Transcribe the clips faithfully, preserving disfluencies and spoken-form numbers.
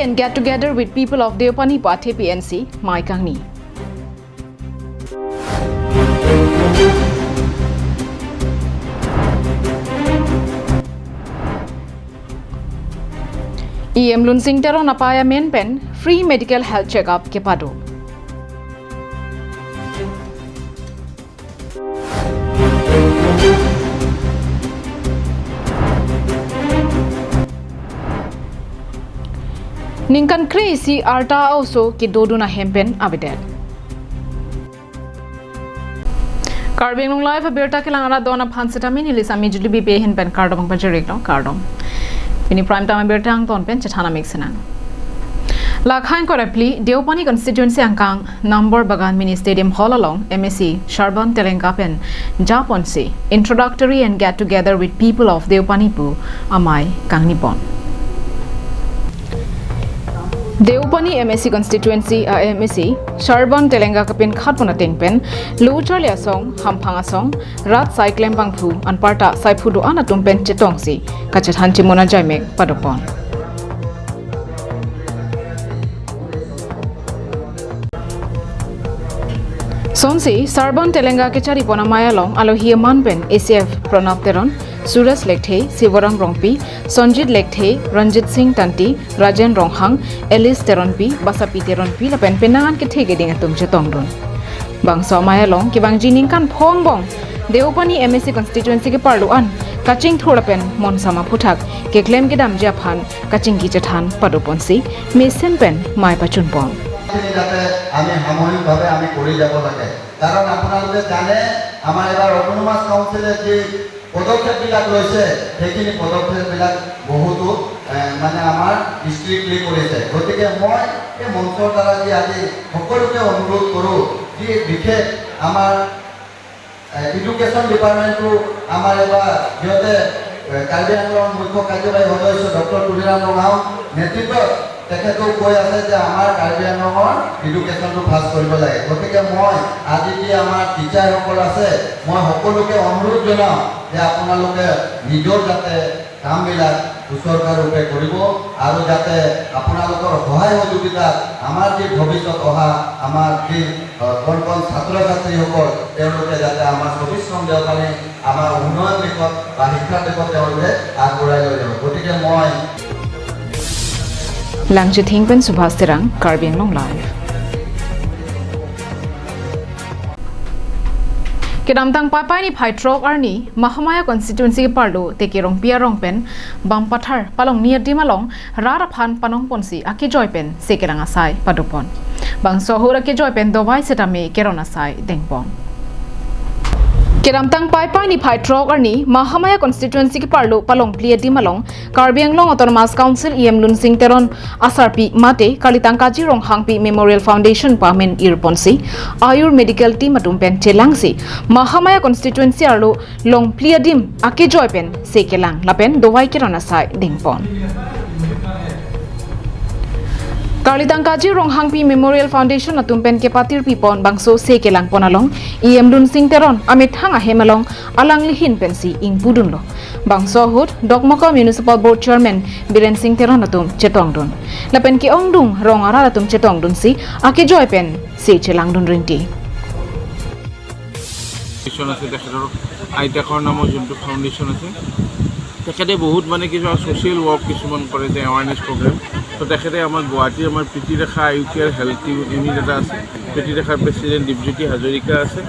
and get together with people of Deopani pu athe P N C mai kangni. E M Lunsing Teron apei amen pen free medical health checkup kepado. Ningkan kre-isi arta a-oso kedodun ahem pen avedet. Karbi Anglong Live abirta kelang arat don aphan setame neli Sami Julie Bipe ahin pen kardom pajirlo, kardom. Pini prime time abirta angton pen chethan amik sinang. Lakhang korepli Deopani constituency angkang Nambor Bagan Mini Stadium Hall along M A C Sarban Telenga pen japonsi introductory and get together with people of Deopani pu amei kangnipon. Deopani M A C constituency a M A C Sarban Telenga kapinkhatpon ateng pen lo charli asong, hamphang asong, rat sai klem bangphu anparta saiphu do-an atum pen chetongsi kachethan chimona jaimek padopon. Sonsi Sarban Telenga kecharipon amei along alohi aman pen A C F Pranab Teron, Suresh Lekthe, Sivoram Rongpi, Sonjit Lekthe, Ranjit Singh Tanti, Rajen Ronghang, Alice Teronpi, Basapi Teronpi lapen penang an kethe keding atum chetongdun. Bangso amei along kevangji ningkan phongbong Deopani M A C constituency keparlo an kachingthur lapen monsam aphuthak keklem kedamji aphan kachingki chethan padoponsi mesen pen mei pachunpon. যাতে আমি সামূহিকভাৱে আমি কৰি যাব লাগে। কাৰণ আপোনালোকে জানে, আমাৰ এইবাৰ অট'নমাছ কাউন্সিলে যি পদক্ষেপবিলাক লৈছে, সেইখিনি পদক্ষেপবিলাক বহুতো, এ, মানে, আমাৰ ষ্ট্ৰিক্টলি কৰিছে। গতিকে মই এই মঞ্চৰ দ্বাৰা যি আজি সকলোকে অনুৰোধ কৰোঁ, যি বিশেষ আমাৰ এডুকেশ্যন ডিপাৰ্টমেণ্টটো আমাৰ এইবাৰ সিহঁতে, এ, কাৰ্বি আংলং মুখ্য কাৰ্যবাহী সদস্য ডক্টৰ তুলিৰাম ৰঙাও নেতৃত্বত তেখেতেও কৈ আছে যে আমাৰ কাৰ্বি আংলঙৰ এডুকেশ্যনটো ফাৰ্ষ্ট কৰিব লাগে। গতিকে মই আজি যি আমাৰ টিচাৰসকল আছে, মই সকলোকে অনুৰোধ জনাওঁ যে আপোনালোকে নিজৰ যাতে কামবিলাক সুচাৰুৰূপে কৰিব আৰু যাতে আপোনালোকৰ সহায় সহযোগিতাত আমাৰ যি ভৱিষ্যত অহা আমাৰ যি, আহ, কণ কণ ছাত্ৰ ছাত্ৰীসকল, তেওঁলোকে যাতে আমাৰ চৌবিশ নং দেওপানী আমাৰ উন্নয়ন দিশত বা শিক্ষাৰ দিশত তেওঁলোকে আগবঢ়াই লৈ যাব। গতিকে মই Langchithing pen Subhas Terang, Karbi Anglong Live. Kedamtang Paipai niphai throk arni Mahamaya constituency keparlo Teke Rongpi arong pen Bampathar palongni adim along rat aphan panongponsi akejoi pen sekelang asai padopon. Bangso ahut akejoi pen dovai setame keron asai dengpon. Kedamtang Paipai niphai throk arni Mahamaya constituency keparlo palongphli adim along Karbi Anglong Autonomous Council E M Lunsing Teron asarpi mate Karlitang Kaji Ronghangpi Memorial Foundation pu amen irponsi Ayur Medical Team atum pen chelangsi Mahamaya constituency arlo longphli adim akejoi pen sekelang lapen dovai keron asai dengpon. Karlitang Kaji Ronghangpi Memorial Foundation atum pen kepatirpipon bangso sekelangpon along E M Lunsing Teron amethang ahem along alangli ahin pensi ingpudunlo. Bangso ahut Dokmoka Municipal Board Chairman Biren Singh Teron atum chetongdun. Lapen ke-ongdung rong arat atum chetongdunsi akejoi pen se chelangdun rinti. Foundation আছে, তেখেতৰ আইতাকৰ নামৰ যোনটো ফাউণ্ডেশ্যন আছে, তেখেতে বহুত মানে কিছুমান ছ'চিয়েল ৱৰ্ক কিছুমান কৰে, যে এৱাৰনেছ প্ৰগ্ৰেম। তো তেখেতে আমাৰ গুৱাহাটীৰ আমাৰ Pritirekha I U care health unit এটা আছে, প্ৰীতিৰেখাৰ প্ৰেচিডেণ্ট দীপজ্যোতি হাজৰিকা আছে,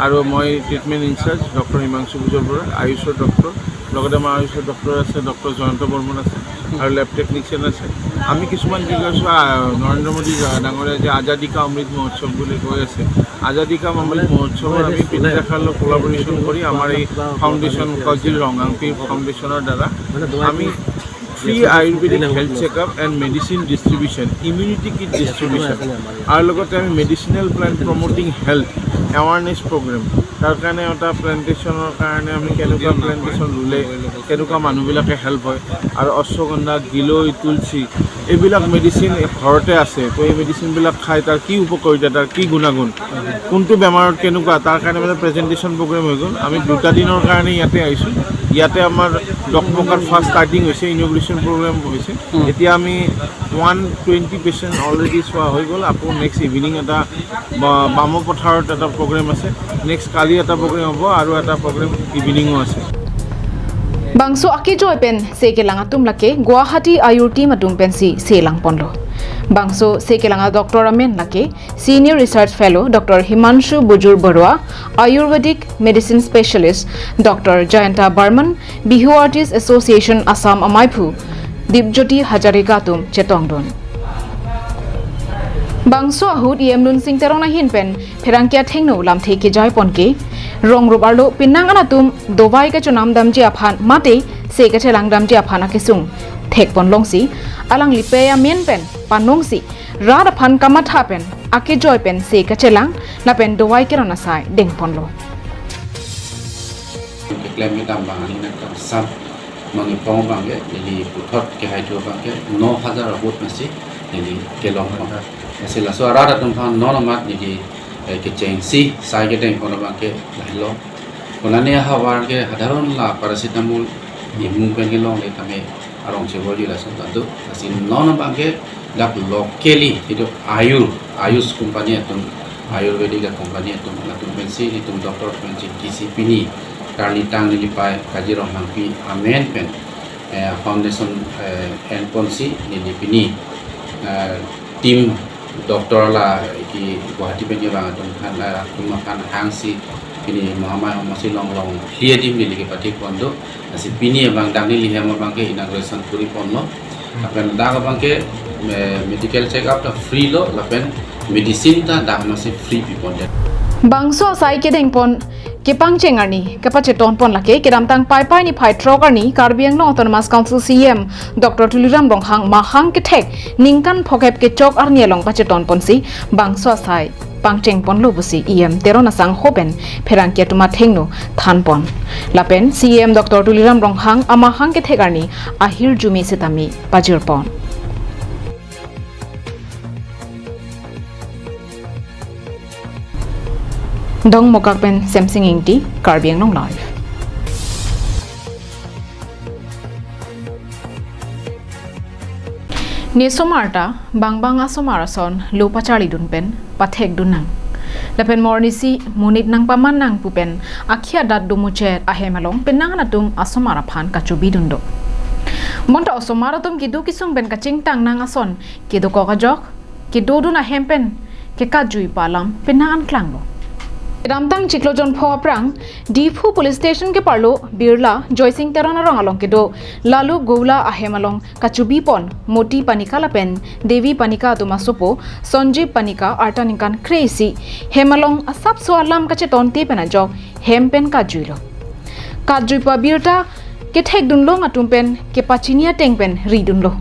আৰু মই ট্ৰিটমেণ্ট ইনচাৰ্জ ডক্টৰ হিমাংশু ভূজল বৰা, আয়ুষৰ ডক্টৰ, লগতে আমাৰ আয়ুষৰ ডক্টৰ আছে, ডক্টৰ জয়ন্ত বৰ্মন আছে, আৰু লেব টেকনিচিয়ান আছে। আমি কিছুমান কি কৰিছোঁ, আ, নৰেন্দ্ৰ মোদী ডাঙৰীয়া যে আজাদী কা অমৃত মহোৎসৱ বুলি কৈ আছে, আজাদী কা অমৃত মহোৎসৱত আমি প্ৰীতিৰেখাৰ লগত কোলাবৰেশ্যন কৰি আমাৰ এই ফাউণ্ডেশ্যন, কাজি ৰংহাংপি ফাউণ্ডেশ্যনৰ দ্বাৰা আমি free ayurvedic health checkup and medicine distribution, immunity kit distribution, আৰু লগতে আমি medicinal plant promoting health awareness programme, তাৰ কাৰণে এটা প্লেণ্টেশ্যনৰ কাৰণে আমি কেনেকুৱা প্লেণ্টেশ্যন ৰুলে কেনেকুৱা মানুহবিলাকে হেল্প হয়, আৰু অশ্বগন্ধা, গিলৈ, তুলসী, এইবিলাক মেডিচিন ঘৰতে আছে, তো এই মেডিচিনবিলাক খাই তাৰ কি উপকাৰিতা, তাৰ কি গুণাগুণ, কোনটো বেমাৰত কেনেকুৱা, তাৰ কাৰণে মানে প্ৰেজেণ্টেশ্যন প্ৰগ্ৰেম হৈ গ'ল। আমি দুটা দিনৰ কাৰণে ইয়াতে আহিছোঁ। ইয়াতে আমাৰ ডকমকাৰ ফাৰ্ষ্ট ষ্টাৰ্টিং হৈছে, ইনগ্ৰেশ্যন প্ৰগ্ৰেম হৈছে। এতিয়া আমি ওৱান টুৱেণ্টি পেচেণ্ট অলৰেডি চোৱা হৈ গ'ল। আকৌ নেক্সট ইভিনিং এটা বা-, বামো পথাৰত এটা প্ৰগ্ৰেম আছে, নেক্সট কালি এটা প্ৰগ্ৰেম হ'ব আৰু এটা প্ৰগ্ৰেম ইভিনিঙো আছে। Bangso akejoi pen se kelang atum lake Guwahati ayur team atum pensi se langponlo. Bangso se kelang a doctor amen lake Senior Research Fellow Doctor Himanshu Bujur Barua, Ayurvedic Medicine Specialist Doctor Jayanta Barman, Bihu Artists Association Assam amaiphu Dipjyoti Hazarika atum chetongdun. Bangso ahut E M Lunsing Teron ahin pen pherangke athengno lamthe kejaiponke, rong rup arlo penang an atum dovai kachonam damji aphan mate se kachelang damji aphan akesung thekpon longsi, alangli pei amen pen panongsi, rat aphan kamatha pen akejoi pen se kachelang lapen dovai keron asai dengponlo. Keklem kedam abang neli nangkangsam mangipong abangke, neli puthot kehaithu abangke no hajar ahut masi neli kelongpon. Lasi laso arat atum aphan non amat neli, eh, kechengsi sai kedengpon abangke lahelo. Konane ahavar ke sadharon la paracetamol imu pen kelongle tame arong cheborji lason ta do. Lasi non abangke dak locally itum Ayur, Ayush company atum, Ayurvedic a company atum, latum pensi itum doctor pensi kisi pini karnitang neli pei Kaji Ronghangpi amen pen, eh, foundation, eh, enponsi neli pini, eh, team doctor la ki Guwahati pen kevang atum aphan, eh, atum aphan hangsi pini Mahamaya Homosti along longphli adim neli kepathekpon do. Lasi pini abang dak neli hem abangke inauguration koriponlo. Lapen dak abangke, eh, medical check up ta free lo, lapen medicine ta dak masi free pipondet. Bangso asai kedengpon kepangcheng arni kapachetonpon lake kedamtang Paipai niphai throk arni Karbi Anglong Autonomous Council C E M Doctor Tuliram Ronghang mahang kethek ningkan phokep kechok arni along pachetonponsi bangso asai pangchengponlo pusi E M Teron asangho pen pherangke atum athengno thanpon. Lapen C E M Doctor Tuliram Ronghang amahang kethek arni ahirjume sitame pajirpon. Dongmukak pen Semsing Ingti, Karbi Anglong Live. Ne somar ta, bang bang asomar ason lo pacharlidun pen pathekdun nang. Lapen mornisi monit nangpaman nang pu pen akhia dat domuchet ahem along penang an atum asomar aphan kachobidun do. Bonta osomar atum kedo kesung pen kachingtang nang ason kedokok ajok kedodun ahem pen kekatjuipa alam penang an klanglo. Kedamtang chiklo jonpho aphrang Diphu Police Station keparlo Birla Joysing Teron arong along kedo Lalu Gowla ahem along kachobipon Moti Panikar lapen Devi Panikar atum asopo Sanjeev Panikar arta ningkan kre-isi hem along asapso alam kachetonte pen ajok hem pen katjuilo. Katjuipa birta kethekdunlong atum pen kepachini ateng pen ridunlo.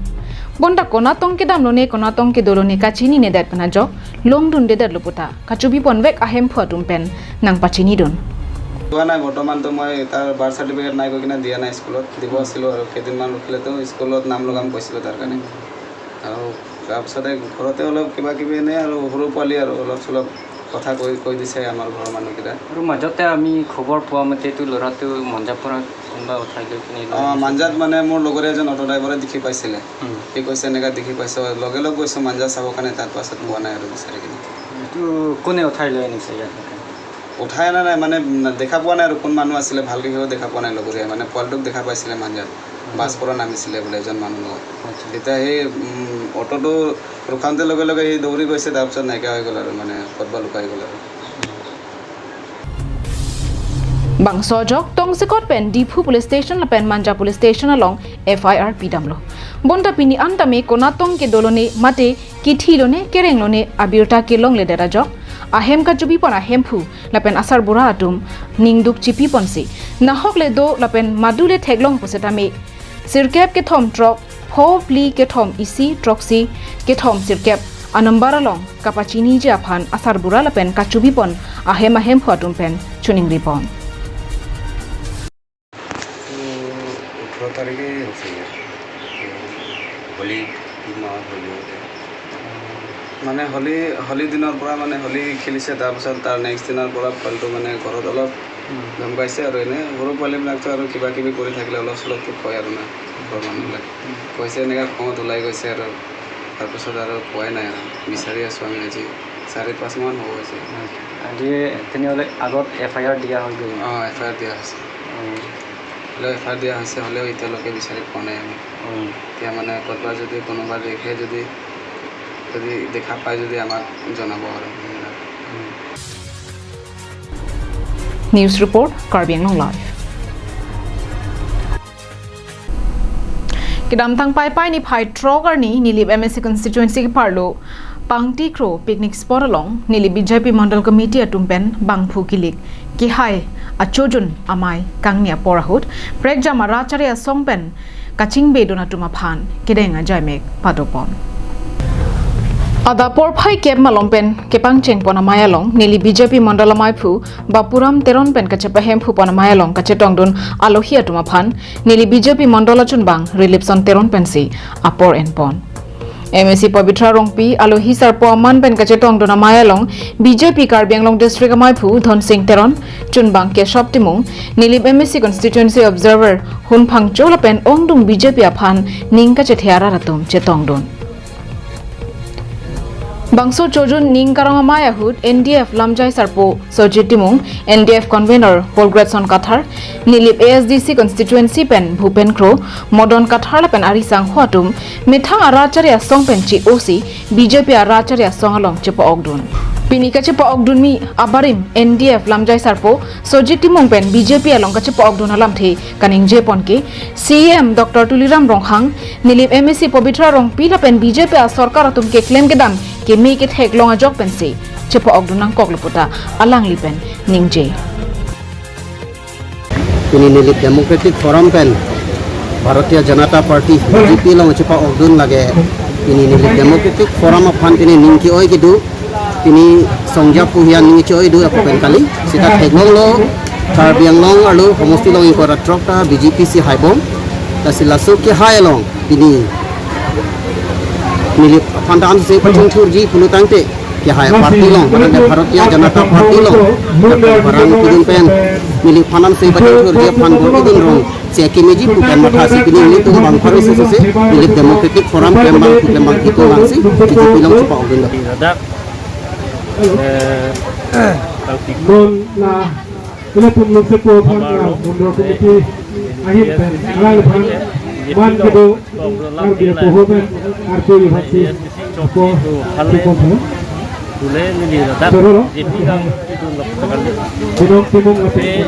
Bonta konatong kedamlone, konatong kedolone kachininedet pen ajok longdundedetlo puta kachobiponvek ahemphu atum pen nangpachinidun. পোৱা নাই, বৰ্তমানতো মই তাৰ birth certificate নাই কৈ কিনে দিয়া নাই স্কুলত, দিব আছিলোঁ আৰু কেইদিনমান ৰখিলেতো স্কুলত নাম লগাম কৈছিলোঁ তাৰ কাৰণে। আৰু তাৰপিছতে ঘৰতে অলপ কিবা কিবি এনেই আৰু সৰু পোৱালি আৰু অলপ চলপ কথা কৈ কৈ দিছে আমাৰ ঘৰৰ মানুহকেইটা। আৰু মাজতে আমি খবৰ পোৱা মতেতো ল'ৰাটো মঞ্জাপৰা কোনোবা উঠাই লৈ কিনে লৈ অ, আহিছে। মাঞ্জাত মানে মোৰ লগৰে এজন অটো ড্ৰাইভাৰে দেখি পাইছিলে। উম। সি কৈছে এনেকা দেখি পাইছে, লগে লগ গৈছোঁ মাঞ্জা চাবৰ কাৰণে, তাৰ পাছত পোৱা নাই আৰু বিচাৰি কিনে। এইটো কোনে উঠাই লৈ আনিছে ইয়াত? উঠাই অনা নাই, মানে, উম, দেখা পোৱা নাই আৰু কোন মানুহ আছিলে, ভালকে সিও দেখা পোৱা নাই লগৰীয়া, মানে, পোৱালিটোক দেখা পাইছিলে মাঞ্জাত। বাছ পৰা নামিছিলে বোলে এজন মানুহ লগত। আচ্ছা। তেতিয়া সেই, উম, অটোটো ৰখাওঁতে লগে লগে সি দৌৰি গৈছে, তাৰপিছত নাইকিয়া হৈ গ'ল আৰু, মানে, ক'তবা লুকাই গ'ল আৰু। Bangso ajok tongsekot pen Diphu Police Station lapen Manja Police Station along F I R pidamlo. Bonta pini an tame konatong kedolone mate kethilone kerenglone abirta kelongledet ajok ahem kachobipon ahemphu lapen asarbura atum ningduk chipiponsi nahokle do lapen madule theklong pusitame sirkep kethom throk pho phli kethom isi throksi kethom sirkep anumber along kapachiniji aphan asarbura lapen kachobipon ahem ahemphu atum pen choningripon. তো ওঠৰ তাৰিখেই হৈছে ইয়াত। তো হোলী ইমান হোলী হোলী। মানে হোলী, হোলী দিনৰ পৰা মানে হোলী খেলিছে, তাৰপিছত তাৰ নেক্সট দিনৰ পৰা পোৱালিটো মানে ঘৰত অলপ উম। ধমকাইছে আৰু এনে সৰু পোৱালিবিলাকতো আৰু কিবা কিবি কৰি থাকিলে অলপ চলপতো কয় আৰু না, ঘৰৰ মানুহবিলাক। উম। কৈছে এনেকা খঙত ওলাই গৈছে আৰু তাৰপিছত আৰু পোৱাই নাই আৰু বিচাৰি আছোঁ আমি আজি চাৰি পাঁচ মাহ হ'ব হৈছে। উম। আজি তেনেহ'লে আগত এফ আই আৰ দিয়া হৈ গ'ল? অ, এফ আই আৰ দিয়া হৈছে। উম। হ'লেও এফ আই আৰ দিয়া হৈছে, হ'লেও এতিয়ালৈকে বিচাৰি পোৱা নাই আমি। উম। এতিয়া মানে ক'ৰবাত যদি কোনোবা দেখে যদি, যদি দেখা পায় যদি আমাক জনাব আৰু। উম। News report, Karbi Anglong Live. Kedamtang Paipai niphai throk arni Nilip M A C constituency keparlo Pangti Kro picnic spot along Nilip B J P Mandal Committee atum pen bangphu kilik kehai achojun amei kangni apor ahut prekjam arat achari asong pen kachingbedun atum aphan kedeng ajaimek padopon. Adap porphai kep malom pen kepangchengpon amei along Nilip B J P Mandal ameiphu Bapuram Teron pen kachepahemphu pon amei along kachetongdun alohi atum aphan Nilip B J P Mandal achunbang Rilipson Teron pensi apor enpon. M A C Pabitra Rongpi, alohi sarpo aman pen kachetongdun amei along B J P Karbi Anglong District ameiphu Dhonsing Teron, chunbang Keshop Timung, Nilip M A C constituency observer Hun Phangcho lapen ongdung B J P aphan ning kachethe arat atum chetongdun. Bangso chojun ning karong amei ahut N D F lamjai sarpo Sojit Timung, N D F convener Polgretson Kathar, Nilip A S D C constituency pen Bhupen Kro, Modon Kathar lapen ari sangho atum methang arat achari asong pen chi-osi B J P arat achari asong along chepa-okdun. Pini kachepa-okdunmi abarim N D F lamjai sarpo Sojit Timung pen B J P along kachepa-okdun alamthe kaningjepon ke C E M Doctor Tuliram Ronghang, Nilip M A C Pabitra Rongpi lapen B J P asorkar atum keklem kedam keme ketheklong ajok pensi chepa-okdun nangkoklo puta alangli pen ningje. Pini Nilip Democratic Forum pen Bharatiya Janata Party, B J P along chepa-okdun lake pini Nilip Democratic Forum aphan pini ning ke-oi kedo, pini songja puhian ning ke-oi do ako pen kali. Seta theklonglo Karbi Anglong arlo homosti along ingkoi ra throk ta B J P si haibom. Lasi laso kehai along pini Nilip aphan ta ansi pachingthurji pulo tangte kehai party along, mane Bharatiya Janata Party along, barang kidun pen Nilip aphan ansi pachingthurji aphan bor-idun rong si kemeji pu pen mathasi pini nelitum bang pharo sose Nilip Democratic Forum klembang, klembang kito langsi B J P along chepa-okdun. Ladak, eh, Bangtik. Don la, ila pun lungse po phan la, Mondol Committee ahin pen, alangphan man kedo, Karbi apoho pen, arpu iphan si, apo, si po phan. Tule neli ladak, Soro lo? J P gang itu lok sekali. Binong Timung lapen,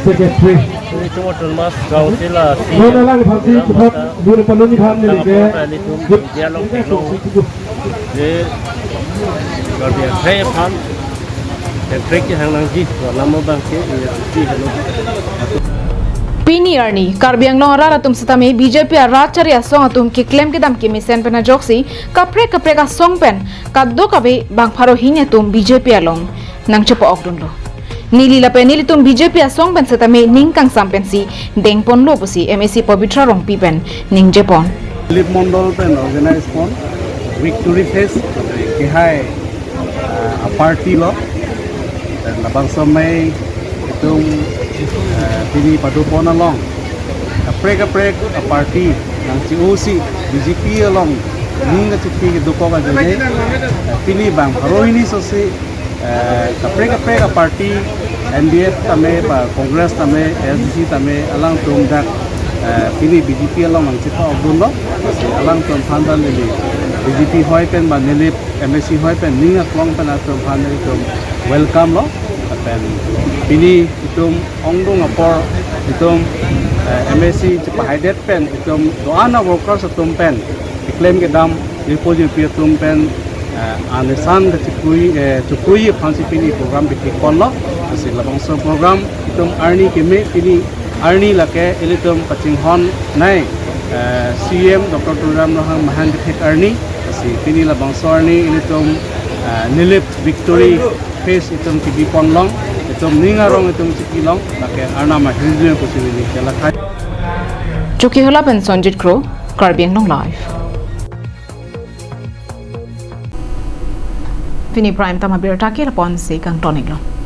Secretary. Ini cuma Thomas Gausila si. Nona lang phan si, cepat, dua puluh lima phan neli ke. Dialog teknologi. Je, Karbi akhai aphan, ya, trek ke hang nangji, wa lama bang ke, ya, si halo. Pini arni, Karbi Anglong arat atum setame B J P arat achari asong atum keklem kedam kemesen pen ajoksi, kaprek kaprek asong pen, kadokave bang pharo hini atum B J P along nangchepa-okdunlo. Neli lapen nelitum B J P asong pen setame ning kangsam pensi dengponlo pusi M A C Pabitra Rongpi pen ningjepon. Nilip Mondol pen organize pon Victory Fest kehai, ah, aparty lo. Pen labangso amei itum, ah, pini padopon along kaprek kaprek aparty nangche-osi B J P along ning kachepi kedokok ajoine, ah, pini bang pharo hini sose eh, kaprek kaprek aparty, N D F tame, ba Congress tame, A S D C tame, alangtum dak, eh, pini B J P along nangchepa-okdunlo, lasi alangtum aphan ta neli B J P hoi pen ba Nilip M A C hoi pen ning aklong pen atum aphan nelitum welcome lo, lapen pini itum ongdung apor itum, eh, M A C chepahaidet pen itum do-an a-workers atum pen keklem kedam ripo jirpi atum pen, eh, anesan kachekui, eh, chekui aphansi pini program bithik ponlo. Lasi labangso program itum arni keme pini arni lake ilitum pachinghonnei, eh, C E M Doctor Tuliram Ronghang mahang kethek arni. Lasi pini labangso arni ilitum, eh, Nilip Victory Fest itum kebi ponlong, itum ning arong itum chepilong, lake Arnam ahirjume pusi neli kelakhai. Chokihola pen Sonjit Kro, Karbi Anglong Live. Pini Prime Time abirta ke lapu-ansi kangton-iklo.